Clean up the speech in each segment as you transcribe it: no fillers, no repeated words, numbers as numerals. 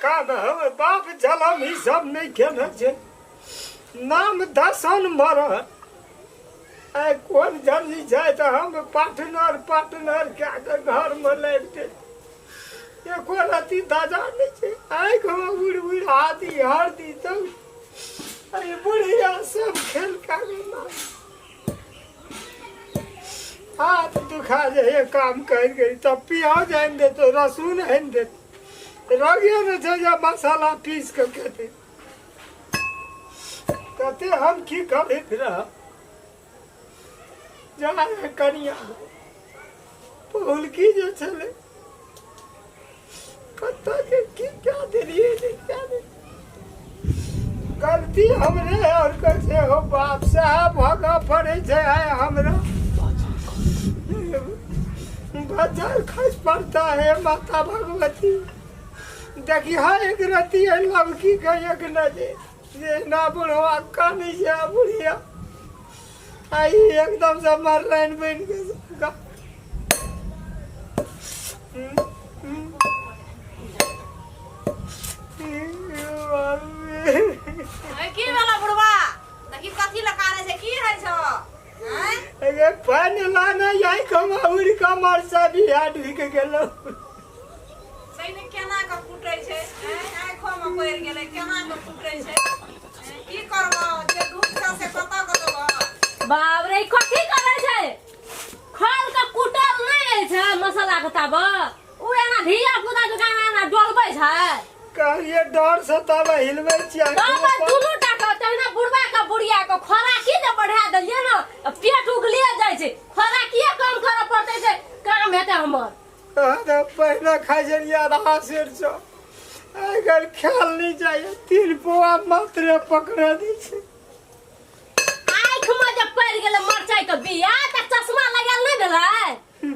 काम हमर बाप जलम ई सब नहि केने छै। नाम दसन मरल आइ कोन जल्दी छै तऽ हम पार्टनर पार्टनर कए कऽ घरमे लाबि दे। एको रत्ती ताजा नहि छै। आँखिमे उड़ि उड़ि आदि हरदी सब अरे बुढ़िया सब खेल कए हाथ दुखा जाइए काम करि करि। तब पियाज आनि देतौ, रसून आनि देतौ, रगियो नहि छै जे मसाला पीस कऽ खेतै। कते हम की करैत रह जा कनिया पहुलकी जे छलै कतऽ के की कए देलियै, नहि कए देलियै। गलती हमरे और कैसे हो बाप साहब भगा पड़े छै। आय हमरा बजर खस पड़ता है। माता भगवती देखी हाँ एक रती है लवकी के एक नजर जे ना बुढ़वा कानी छै बुढ़िया आई एकदम से मरलाइन बन के सबका। की भेलो बुढ़वा? देखी कथी लऽ कानै छै, की होइ छौ? आँय? अरे पानि लाना यही कमा उड़ कऽ मरसा भी ढुकि गेलो। छै ने केना कऽ कुटै छै? आँय, आँखोमे पड़ि गेलै, केना कऽ कुटै छै? आँय, की करबो जे दुख छौ से कतऽ कऽ देबो? बाप रे, ई कथी करै छै? खल के कुटल नहि अछि मसाला के ताब ओ एना धिया पुता जकाँ एना डोलबै छै। कहलिए डर से तब हिलबै छियै। तब दुनू टा के तहिना बुढ़वा के बुढ़िया के खोराकी जे बढ़ा देलियै ने, पेट उगलिए जाइ छै। खोराकिए कम करऽ पड़तै जे काम हेतै हमर। तऽ पहिने खाइ छलियै आधा सेर सँ, आइ काल्हि खायल नहि जाइए, 3 पौआ मात्रे पकड़े दै छै। आँखि में जे पड़ि गेलै मरचाई के बिया तऽ चश्मा लगायल नहि भेलै।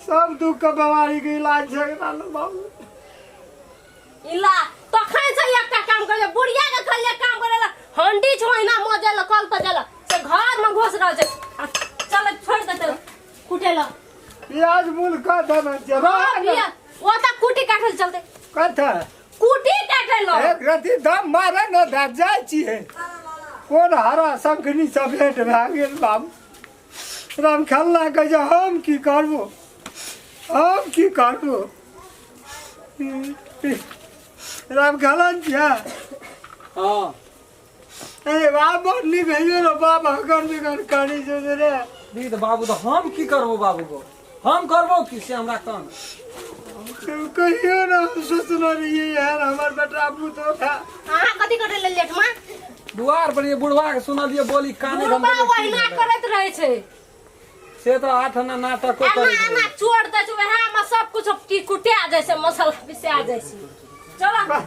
सब दुख के बीमारी के इलाज छै एकरा लग बाबू। इला तखन से एकटा काम करे बुढ़िया के कहलियै काम करे ला हंडी छौ एना मजे ला कल पर जाला से घर में घुस रहल छै। आ चल छोड़ देते कुटे ला। प्याज मूल कऽ देने छै। हाँ, पियाज ओ तऽ कुटी काटल चलते। कथा कुटी काटल ला। एक रति दम मारे न दे जाइ छियै। कोन हरा शंखनी से भेंट भए गेल बाबू। राम खेलना कहै छै हम की करबो, हम की करबो। राम खेलन छियै? हाँ। ए बाप बड़ नीक भेजो रे बाप, हगर बिगर करै छै रे। दी तऽ बाबू तऽ हम की करबो बाबू गो, हम करबो की से हमरा कह। कहियो ना हम सोचने रहियै यार हमर बेटा पुतोह था। अहाँ कथी करै ले लेट में? दुआर पर ये बुढ़वा के सुनलिए बोली काने बुढ़वा हम कहलिए की ओहिना भेलै? करैत रहै छै। से तऽ आठ आना नाटको एना करैत एना रहै। चोट दै छै वएह में सब कुछ कुटिया जाइ छै, मसाला पिसा जाइ छै। चलो।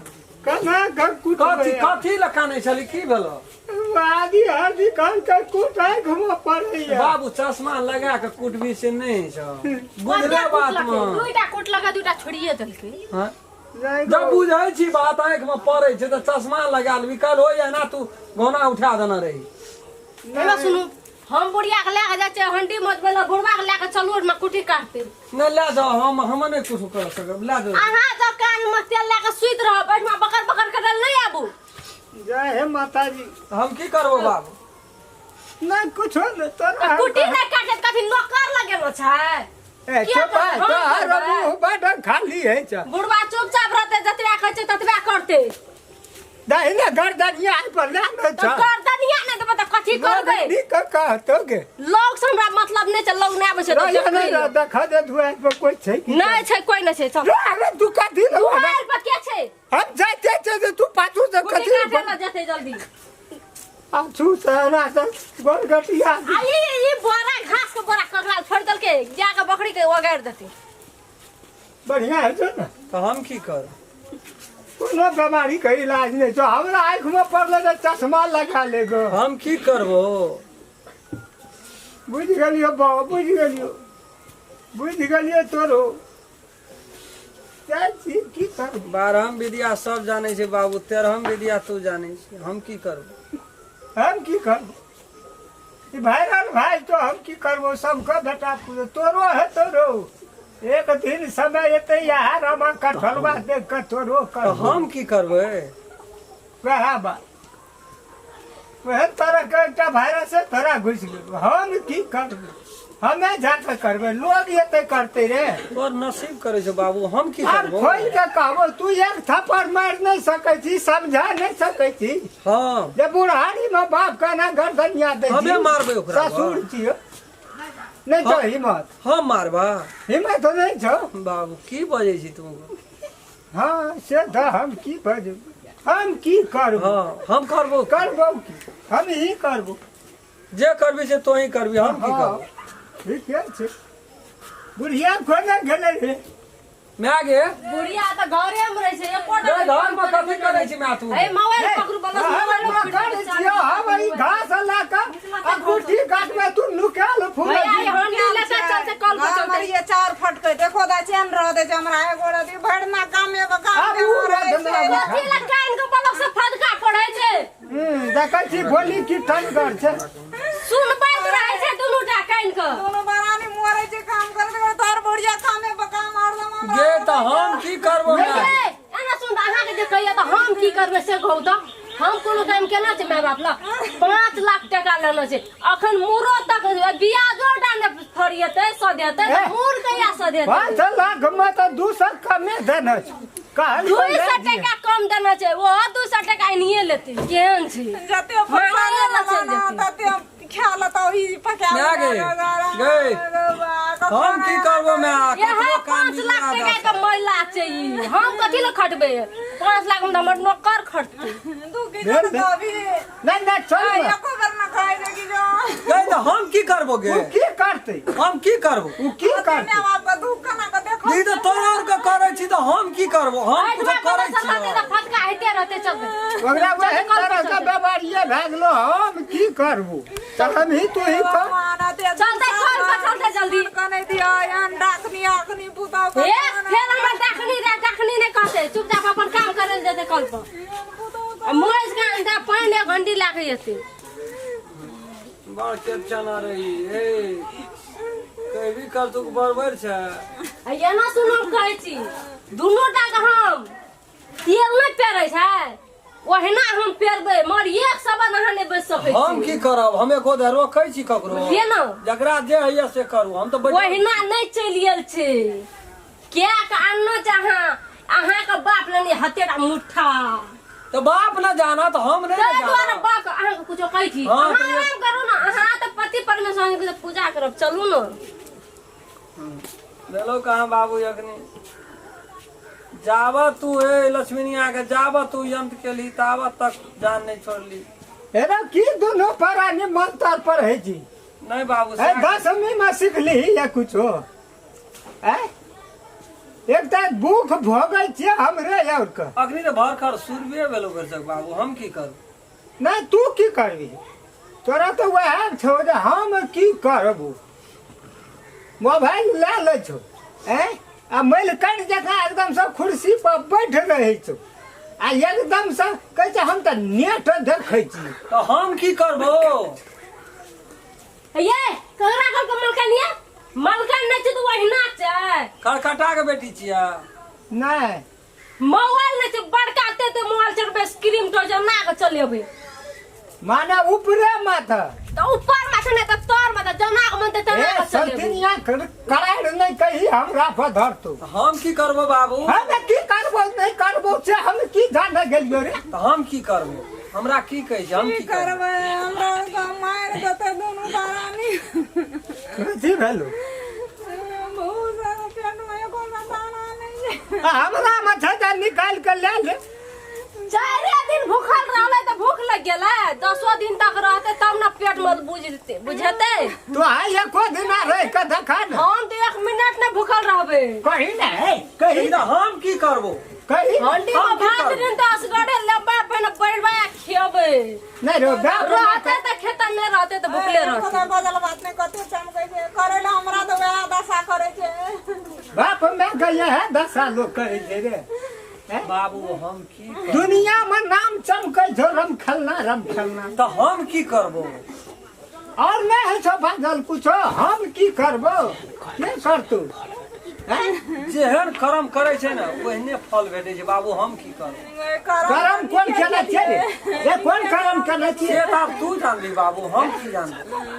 कना घर कुट कथी कथी लए कानै छली, की भेलो? आदि हरदी कान के कुटाइ घुमा पड़ैया। बाबू चश्मा लगा के कुटबी से नहि छौ, बुझले बात मे। दुईटा कुटलकै, दुईटा छोड़िए देलकै। हाँ? जब बुझै छी बात आँखि में पड़ै छै तऽ चश्मा लगा लेबी। कल होइया ना तू गौना उठा देने रही। एना सुनू, हम बुढ़िया के लए के जाइ छियै हंडी मजबै लए, बुढ़वा के लए के चलू ओहिमे कुटी काटतै। नहि लए जाओ, हम नहि कुछ कर सकब, लए जाओ। अहाँ जब कान में तेल लए के सुति रहब, एहिठमा बकर बकर करल नहि आबू। जय हे माताजी। हम की करबो बाबू? नहि कुछो नहि तोरा। तऽ कुटी नहि काटत कथी नौकर लगेलो छै? ए किया चुप है, करबै? हम तोहर करबै? मुँह बड खाली है छ। बुढ़वा चुपचाप रहतै, जतबे कहै छै ततबे करतै। दहिना गर्दनिया पर ले ने तऽ छ। गर्दनिया नहि देबै तऽ कथी करबै? नीक कहतो गे। लोग से हमरा मतलब नहि छै, लोग नहि आबै छै तऽ रह देख नहि लियौ। रह, देखा दे दुआरि पर कोइ छै कि नहि छै, कोइ नहि छै। चल। रे, अरे तू कथी लए दुआरि पर के छै? हम जाइते छै जे तू पाछू से कुटी कथी काटै लए जेतै जल्दी। पाछू से एना से गोलगटिया। आ ई बोरा घास के बोरा ककरा छोड़ि देलकै, जा के बकरी के ओगारि देतै। बढ़िया है छै ने। तऽ हम की करब? कोनो बीमारी के इलाज नहि छौ। हमरा आँखि में पड़लै तऽ चश्मा लगा ले गो। हम की करबो? बुझि गेलियौ बाबा, बुझि गेलियौ, बुझि गेलियौ तोरो। जाइ छी की करबो? 12 विद्या सब जानै छै बाबू, 13 विद्या तू जानै छी, हम की करबो? हम की करबो? ई भाइरल भाइ तो हम की करबो? सबके बेटा पुतोह तोरो है तोरो। एक दिन समय एतै यहाँ रमा कठलवा देख कऽ तोरो तऽ कर हम की करबै वएह बात ओहन तरहके एकटा वायरस तोरा घुसि गेल हम की करबै हमे जाके करबै लोग एतै करतै रे तोर नसीब करै छौ बाबू हम की आब करबो खोलि के कहबो तू एक थप्पड़ मारि नहि सकै छी समझा नहि सकै छी हँ जे बुढ़ारी मे बाप केना गर्दनिया दै छी हमे मारबै ओकरा ससुर छियो नहि छौ हिम्मत हम मारबा हिम्मत नहि छौ बाबू की बजै छी तू हँ से तऽ हम की बजब हम की करबो हँ हम करबो करबो की हम ही करबो जे करबी से तोही करबी हम की हँ करबो ठीके छै बुढ़िया कोना गेलै रे माय गे बुढ़िया तऽ घरे मे रहै छै एकोटा गे घर में कथी करै छी माय तू ए मोबाइल पकड़ू बस हम मोबाइल करै छियौ हम ई घास लऽ कऽ आ कुट्टी काटमे तू नुकायल फूल भैया ई हंडी लेके चलते कल पर हमर चलते ये चाउर फटकै देखो दा चैन रह दे छै हमरा एगो रति भरि ना काम एगो काम आब उ रहै रधना छै। कथी लए कान के बलक से फदका पड़ै छै देखै छी बोली की टनगर छै सुनबैत रहै छै दुनू टा कान के दुनू बरानी मरै छै काम करैत करैत तोहर बुढ़िया कामे पर काम हरदम हमरा गे तऽ हम की करबो माय ए, एना सुन तऽ अहाँके जे कहिया तऽ हम की करबै से कहू तऽ हम कोनो काम केना छै माय बाप लग 5 लाख टका लेना छै अखन मूरो तक बियाजो टा ने फरिएतै सधेतै तऽ मूर कहिया सधेतै 5 लाख मे तऽ 200 कमे देने छै कहल 200 टका कम देना छै ओहो 200 टका एनहिए लेतै केहन छै जते पैसा मांगे ला चलि लेना जेतै। तते खा लेतौ ई पका माय गे, गे, हम की करबो माय इएह ककरो कान 5 लाख बिगड़ा टका के महिला छै ई हम कथी लए खटबै 5 लाख मे तऽ हमर नौकर खटतै दू किलो तऽ अभी नहि नहि चल ने। एको बेर ना खाइ छै कि जो गे तऽ हम की करबो गे ओ की करतै हम की करबो ओ की करतै माय बाप के दुख केना के देखो ई तऽ तोरा आर के करै छी तऽ हम की करबो हम एहिठमा कुछो करै बसल रहतै छी तऽ फटका होइते रहतै चलतै ओकरा वएह तरह के व्यवहारिये भए गेलो हम की करबो तऽ हम ही तू ही कर चलतै कल पर चलतै जल्दी कनै दियो एहन डाकनी अखनी पुतौ ए फेर हमर डाकनी रे डाकनी नहि कहतै चुपचाप अपन काम करै लए जेतै कल पर आ मोइस के अंडा पानि एक घंटी लए के जेतै बड़ चना रही ए कहबी कर तू बरबर छै आ एना सुनो हम कहै छी दुनू टा के हम तेल नहि पेरै छै ओहिना हम पेरबै मगर एक शब्द अहाँ नहि बजि सकै हम छी की करब हम एको देर रोकै छी ककरो बुझलियै ने जकरा जे होइया से करू हम तऽ बैठल ओहिना नहि चलि गेल छै किएक आनना छै अहाँ अहाँके बाप लेने हतेरा मुठ्ठा तऽ बाप न जाना तऽ हम नहि ताहि ने दुआरे जाना बाप अहाँके कुछो कहै छी हाँ, अहाँ तऽ ये- आराम करू ने अहाँ तऽ पति परमेश्वर के पूजा करब चलू ने भेलौ कहाँ बाबू अखनी जाबत तू हे लक्ष्मीनिया के जाबत तू यंत्र केली ताबत तक जान नहीं छोड़ली एना की दोनों प्राणी मंत्र पर है जी नहीं बाबू ए से दसवीं में सीख ली या कुछो ए एकटा भूख भोगै छियै हमरे और के अखनी तऽ भर खर सुरबे भेलो भरिसक बाबू हम की करू नहि तू की करबी तोरा तऽ वएह छौ जे हम की करबू मोबाइल लए लै छौ ऐं आ मलिकन जकाँ एकदमसँ कुर्सी पर बैठ रहै छौ आ एकदमसँ कहै छै हम तऽ नेट देखै छी तऽ हम की करबो ये ककरा घर के मलकन ये मलकन नहि छै तऽ ओहिना छै खड़खटा के बेटी छियै नहि मोबाइल नहि छै बड़का ते ते मोबाइल चलबै स्क्रीन टच ना के चलेबै माने ऊपरे माथा तऽ ऊपर माथे नहि तऽ तर माथे जना के मन तऽ तना ए के चलेबै सतिनिया करार नहि कही हमरा पर धरतौ तऽ हम की करबो बाबू हम की करबो नहि करबो से हम की जाने गेलियो रे तऽ हम की करबो हमरा की कहै छै हम की की करबै करबै हमरा तऽ मारि देतै दुनू प्राणी कथी भेलो बहुत सारा पेटमे एको टा दाना नहि छै आ हमरा मे छै तऽ निकालि के लए ले चारे दिन भूखल रहलै तऽ भूख लग गेलै दसो दिन तक रहतै तब ने पेट मे बुझते बुझेतै तो आइ एको दिना रहि के देखा ने हम तऽ एक मिनट नहि भूखल रहबै कही ने कही तऽ हम की करबो कही हंडी मे हम की भात करबै? दिन तऽ असगरे लेबै पहिने बैठबै आ खेबै नहि रो बाप रे रहतै तऽ खेतै नहि रहतै तऽ भूखले रहतै बजल बात नहि कते चमकै छै करै लए हमरा तऽ वएह दशा करै छै बाप माय के इएह दशा लोक करै छै रे हैं? बाबू हम की करबो? दुनिया में नाम चमकै छौ रम खेलना रम खेलना तऽ हम की करबो और नहीं है छौ बाजल कुछो हम की करबो के करतौ हैं? जेहन कर्म करै छै ने ओहने फल भेटै छै बाबू हम की करब करम कोन केने छियै रे रे कोन करम केने से छियै तऽ आब तू जानली बाबू हम की जानबै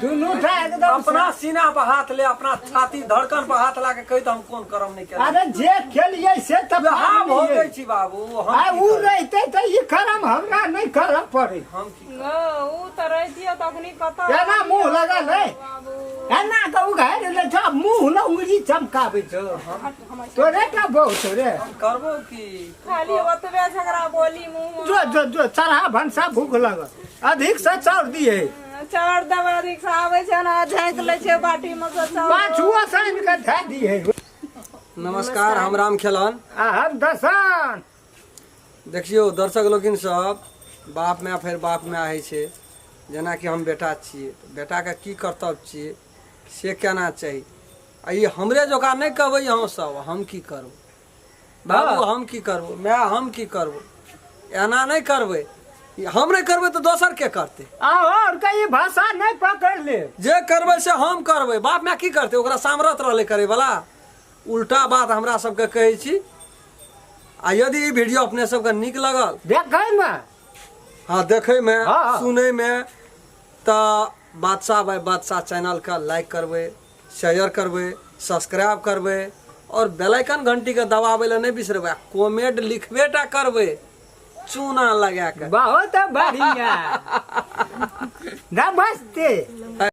दुनू टा एकदम अपना सीना पर हाथ ले अपना छाती धड़कन पर हाथ ला के कहि तऽ हम कोन कर्म नहि केलहुँ अरे जे केलियै से तऽ वएह भोगै भोगै छी बाबू हम आ की उ करबै? रहितै तऽ ई करम हमरा नहि करऽ पड़ै हम की गो उ तऽ रहितियो तखनी कतऽ एना मुँह लगल है बाबू एना कऽ उघारि लै छौ मुँह ने उंगली चमकाबै छौ तोरे टा बहुत रे हम करबो की खाली ओतबे झगड़ा बोली मुँह जो जो जो चढ़ा भनसा भूख लगल अधिक से चाउर दिए चाउर देबै अधिक से आबै छै ने झाँकि लै छै बाटी मे से चाउर पाछुओ से आनि कऽ धए दिए नमस्कार हम राम खेलन आ हम दसन देखियौ दर्शक लोकिन सब बाप माय फेर बाप माय होइ छै जेनाकि हम बेटा छियै तऽ बेटाके की कर्तव्य छियै से केना चाही आ ई हमरे जकाँ नहि कहबै अहाँ सब हम की करबै बाबू हम की करबो माय हम की करबो एना नहि करबै ई हम नहि करबै तऽ दोसर के करतै और कहीं भाषा नहीं पकड़ ले जे करबै से हम करबै बाप माय की करतै ओकरा सामरथ रहलै करैवला उल्टा बात हमरा सबके कहै छी आ यदि ई वीडियो अपने सबके नीक लगल देखै में हाँ देखैमे हाँ। सुनैमे तऽ बादशाह भाई बादशाह चैनलके लाइक करबै शेयर करबै सब्सक्राइब करबै आओर बेलाइकन घंटीके दबाबै लए नहि बिसरबै आ कमेंट लिखबे टा करबै चूना लगा कऽ बहुत बढ़िया नमस्ते।